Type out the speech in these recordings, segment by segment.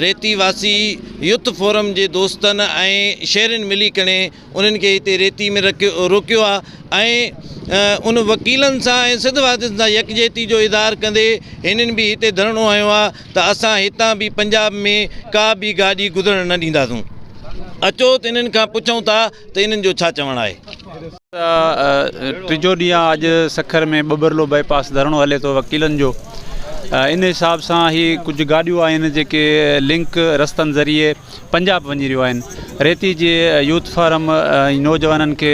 ريتي واسي youth forum جي دوستن ۽ شهرين ملي ڪري انهن کي هتي ريتي ۾ رکيو روڪيو آهي ۽ ان وڪيلن سان ۽ سنڌ واسين سان يڪجهتي جو اظهار ڪندي هنن به هتي ڌرڻو هنيو آهي ته اسان هتان به پنجاب ۾ ڪا به گاڏي گذرڻ نه ڏينداسون اچو ته انهن کان پڇون ٿا ته انهن جو ڇا چوڻ آهي. ٽيجو ڏينهن آ اڄ سکر ۾ ٻٻرلو بائي پاس ڌرڻو هلي ٿو وڪيلن جو ان حساب سان هي ڪجهه گاڏيون آهن جيڪي لنڪ رستن ذريعي پنجاب وڃي رهيون آهن ريتي جي يوٿ فارم ۽ نوجوانن کي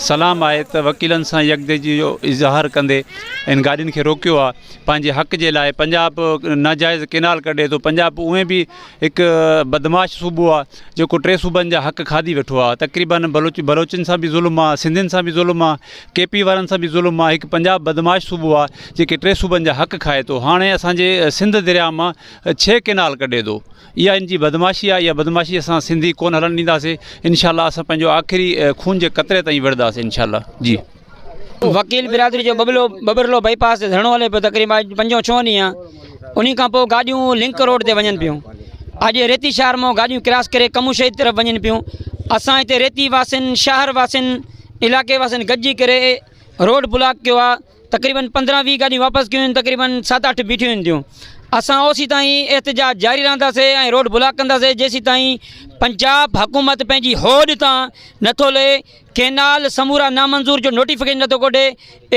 سلام آهي ته وڪيلن سان يڪجهتي جو اظهار ڪندي ان گاڏين کي روڪيو آ پنهنجي حق جي لاء پنجاب ناجائز ڪينال ڪڍي ٿو پنجاب اونئين به هڪ بدمعاش صوبو آ جيڪو ٽي صوبن جا حق کاڌي ويٺو آ تقريبن بلوچ بلوچن سان به ظلم آ سنڌين سان به ظلم آ ڪي پي وارن سان به ظلم آ هڪ پنجاب بدمعاش صوبو آ جيڪي ٽي صوبن جا حق کائي ٿو هاڻي اسان جي سنڌ درياء مان ڇهه ڪينال ڪڍي ٿو اها ان جي بدمعاشي آ اها بدمعاشي اسان سنڌي ڪون هلڻ ڏينداسي انشاء الله اسان پنهنجو آخري خون جي قطري تائين وڙهنداسي انشاء الله جي. وڪيل برادري جو ٻٻلو ٻٻرلو بائي پاس تي ڌرڻو هلي پيو تقريبن اڄ پنجون ڇهون ڏينهن آهي انهي کان پوء گاڏيون لنڪ روڊ تي وڃن پيون اڄ ريتي شهر مان گاڏيون ڪراس ڪري ڪمون شهيد طرف وڃن پيون اسان هتي ريتي واسين شهر واسين علائقي واسين گڏجي ڪري روڊ بلاڪ ڪيو آهي تقريبن 15 20 گاڏيون واپس ڪيون آهن تقريبن 7 8 بيٺيون آهن ٿيون اسان اوسي تائين احتجاج جاري رهنداسي ۽ روڊ بلاڪ ڪنداسي جيسي تائين پنجاب حڪومت پنهنجي هوڏ تان نٿو لهي ڪينال سمورا نامنظور جو نوٽيفڪيشن نٿو ڪڍي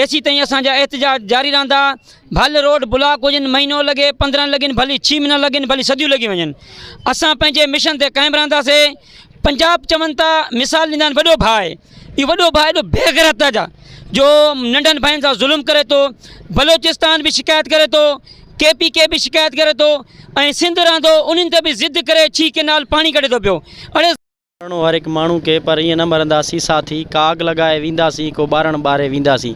ايسي تائين اسان جا احتجاج جاري رهندا ڀل روڊ بلاڪ هجن مهينو لڳي 15 لڳن ڀلي ڇهه مهينا لڳن ڀلي صديون لڳي وڃن اسان پنهنجي مشن تي قائم رهنداسي پنجاب چون ٿا مثال ڏيندا آهن وڏو ڀاء آهي اهو وڏو ڀاء ايڏو بيغيرت آهي جا جو ننڍن ڀائن سان ظلم ڪري ٿو بلوچستان به شڪايت ڪري ٿو ڪي پي ڪي به شڪايت ڪري ٿو ۽ سنڌ رهندو انهن تي به ضد ڪري ڇهه ڪينال پاڻي ڪڍي ٿو پيو اڙي مرڻو هر هڪ ماڻهو کي پر ائين نه مرنداسين ساٿي ڪا آگ لڳائي وينداسين ڪو ٻارڻ ٻاري وينداسين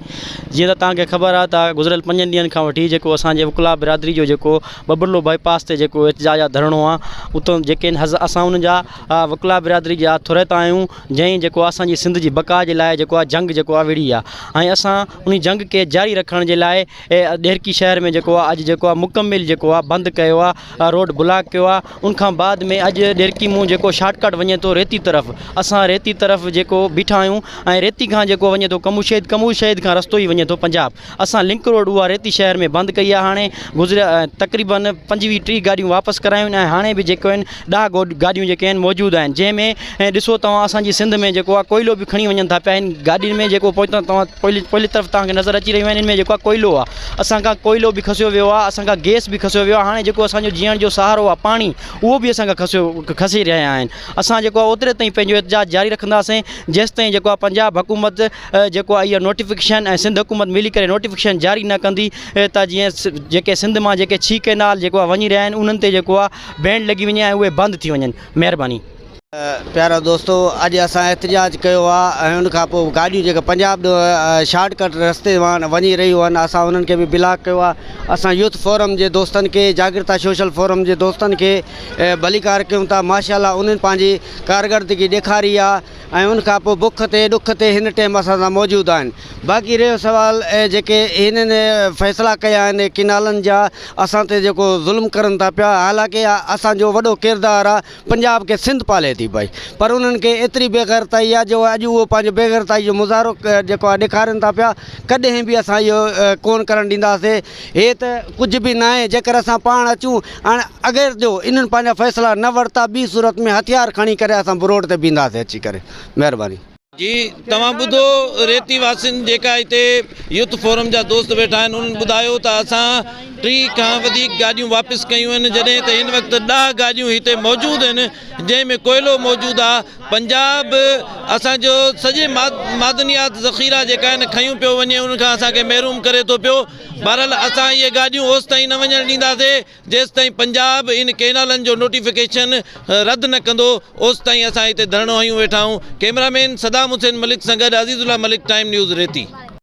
جيئن ته توهان کي خبر آهي ته گذريل پنجن ڏينهن کان وٺي جيڪو اسان جي وڪلا برادري جو جيڪو ٻٻرلو بائي پاس تي جيڪو احتجاج جا ڌرڻو آهي اتو جيڪي اسان انهن جا وڪلا برادري جا ٿورائتا آهيون جنهن جيڪو اسان جي سنڌ جي بقا جي لاء جيڪو آهي جنگ جيڪو آهي وڙهي آهي ۽ اسان انهي جنگ کي جاري رکڻ جي لاء ڏهرڪي شهر ۾ جيڪو آهي اڄ جيڪو آهي مڪمل جيڪو آهي بند ڪيو آهي روڊ بلاڪ ڪيو آهي ان کان بعد ۾ اڄ ڏيرڪي مون جيڪو شارٽ ڪٽ وڃي ٿو ريتي طرف اسان ريتي طرف جيڪو بيٺا آهيون ۽ ريتي کان جيڪو وڃي ٿو ڪمو شهيد ڪمو شهيد کان رستو ئي وڃي ٿو پنجاب اسان لنڪ روڊ اها ريتي شهر ۾ بند ڪئي آهي هاڻي گذريل تقريبن پنجويهه ٽيهه گاڏيون واپس ڪرايون آهن ۽ هاڻي به جيڪو آهن ڏهه گاڏيون جيڪي آهن موجود آهن جنهن ۾ ڏسو توهان اسان جي سنڌ ۾ جيڪو آهي ڪوئلو به کڻي وڃن ٿا پيا هن گاڏين ۾ جيڪو پهتا توهان پوئلي طرف توهان کي نظر اچي رهيون آهن ان ۾ جيڪو آهي ڪوئلو آهي اسان کان ڪوئلو به کسيو ويو آهي اسان کان گئس به کسيو ويو آهي هاڻي جيڪو اسان جو جيئڻ جو سهارو آهي پاڻي اهو به اسان کان کسيو کسي رهيا آهن اسان جيڪو آهي اوتري تائين پنهنجو احتجاج جاري رکنداسين جيستائين جيڪو آهي پنجاب حڪومت جيڪو آهي اها نوٽيفڪيشن ۽ سنڌ حڪومت ملي ڪري نوٽيفڪيشن جاري نه ڪندي ته جيئن جيڪي سنڌ مان جيڪي ڇي ڪئنال جيڪو آهي وڃي رهيا آهن انهن تي جيڪو آهي بينڊ لڳي وڃي ۽ اهي بند ٿي وڃن مهرباني. پيارا دوستو اڄ اسان احتجاج ڪيو آ ۽ ان کان پوء گاڏيون جيڪي پنجاب ڏانهن شارٽ ڪٽ رستي مان وڃي رهيون آهن اسان انهن کي به بلاڪ ڪيو آ اسان يوٿ فورم جي دوستن کي جاڳرتا سوشل فورم جي دوستن کي ڀليڪار ڪيون ٿا ماشاء الله انهن پنهنجي ڪارڪردگي ڏيکاري آ ۽ ان کان پوء بک تي ڏک تي هن ٽيم اسان سان موجود آهن باقي رهيو سوال جيڪي هنن فيصلا ڪيا آهن ڪينالن جا اسان تي جيڪو ظلم ڪرن ٿا پيا حالانڪه اسان جو وڏو ڪردار آ پنجاب کي سنڌ پالي ٿي پئي پر انهن کي ايتري بيغيرتائي آهي جو اڄ اهو پنهنجو بيغيرتائي جو مظاهرو جيڪو آهي ڏيکارين ٿا پيا ڪڏهن به اسان اهو ڪون ڪرڻ ڏينداسي هي ته ڪجهه به ناهي جيڪر اسان پاڻ اچون هاڻي اگر جو انهن پنهنجا فيصلا نه ورتا ٻي صورت ۾ هٿيار کڻي ڪري اسان بروڊ تي بيهنداسي اچي ڪري مهرباني. جي توهان ٻڌو ريتي واسين جيڪا هتي يوٿ فورم جا دوست ويٺا آهن انهن ٻڌايو ته اسان 30 کان وڌيڪ گاڏيون واپس ڪيون آهن جڏهن ته هن وقت 10 گاڏيون هتي موجود آهن جنهن ۾ ڪوئلو موجود آهي پنجاب اسان جو سڄي معدنيات ذخيرا جيڪا آهن کنيون پيو وڃي انهن کان اسان کي محروم ڪري ٿو پيو بهرحال اسان اهي گاڏيون اوستائين نه وڃڻ ڏينداسي جيستائين پنجاب ان ڪئنالن جو نوٽيفڪيشن رد نه ڪندو اوستائين اسان هتي ڌرڻو هنيون ويٺا آهيون ڪئميرا مين صدام حسين ملڪ سان گڏ عزيز الله ملڪ ٽائيم نيوز ريتي.